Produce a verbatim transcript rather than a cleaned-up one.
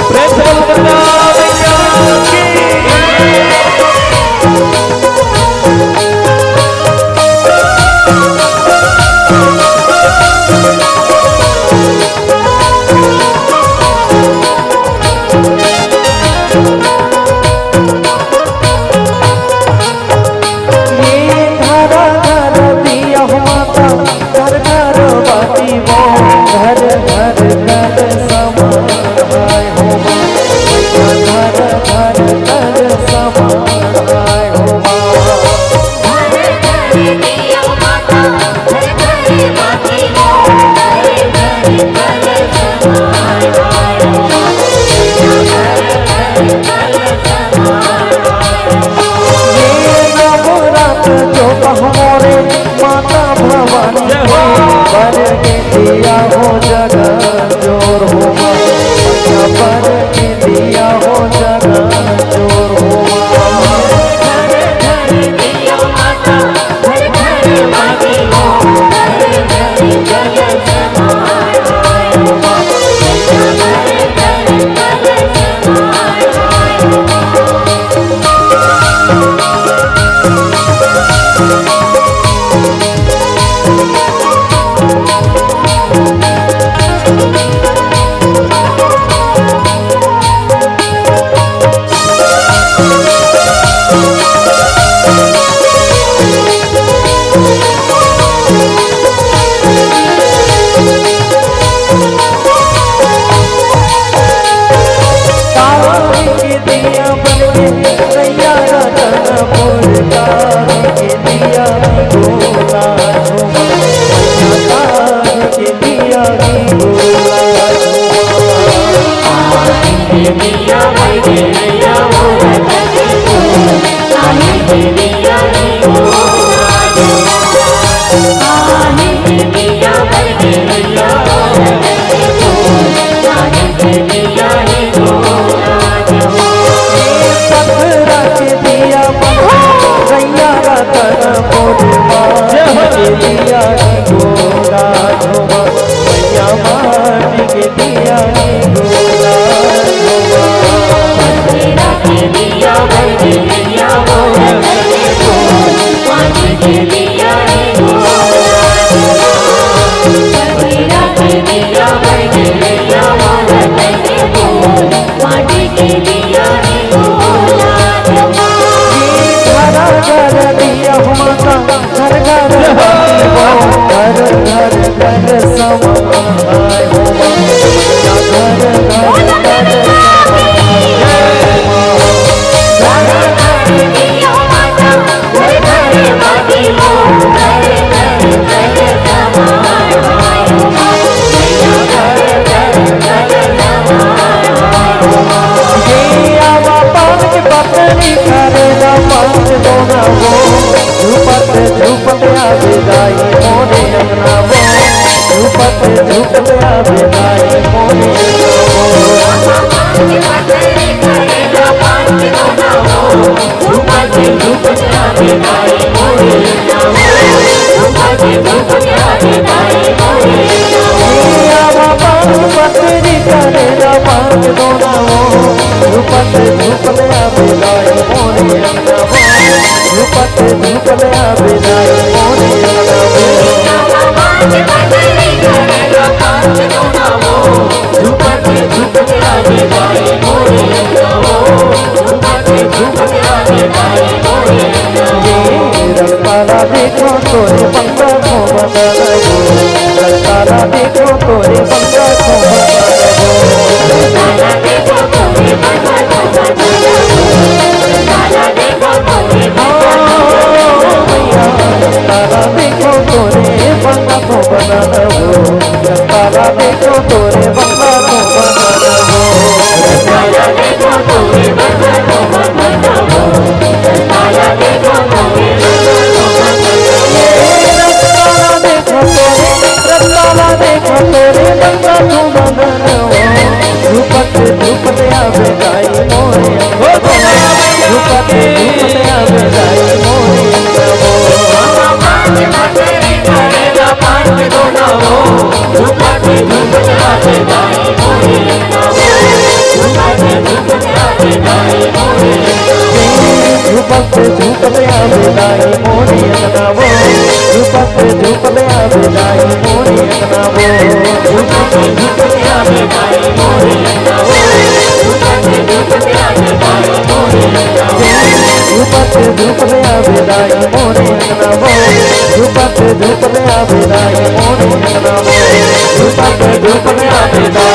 प्रेम से बोलो दुर्गा मैया की। ये धरा धरा दिया हो माता, घर घर बाती वो, घर घर घर समा आए हो माँ, घर घर घर समा आए हो माँ। ये नवरात जो कहमोरे माता भवानी जय हो। बर के दिया हो जगत जोर हो माँ, बर के दिया हो जगत जोर हो माँ। झूपत झूपत आवे दाई मोरे अंगना वो, झूपत झूपत आवे दाई मोरे अंगना वो। झूपत झूपत आवे दाई मोरे अंगना वो, झूपत झूपत आवे दाई मोरे अंगना वो। झूपत झूपत आवे दाई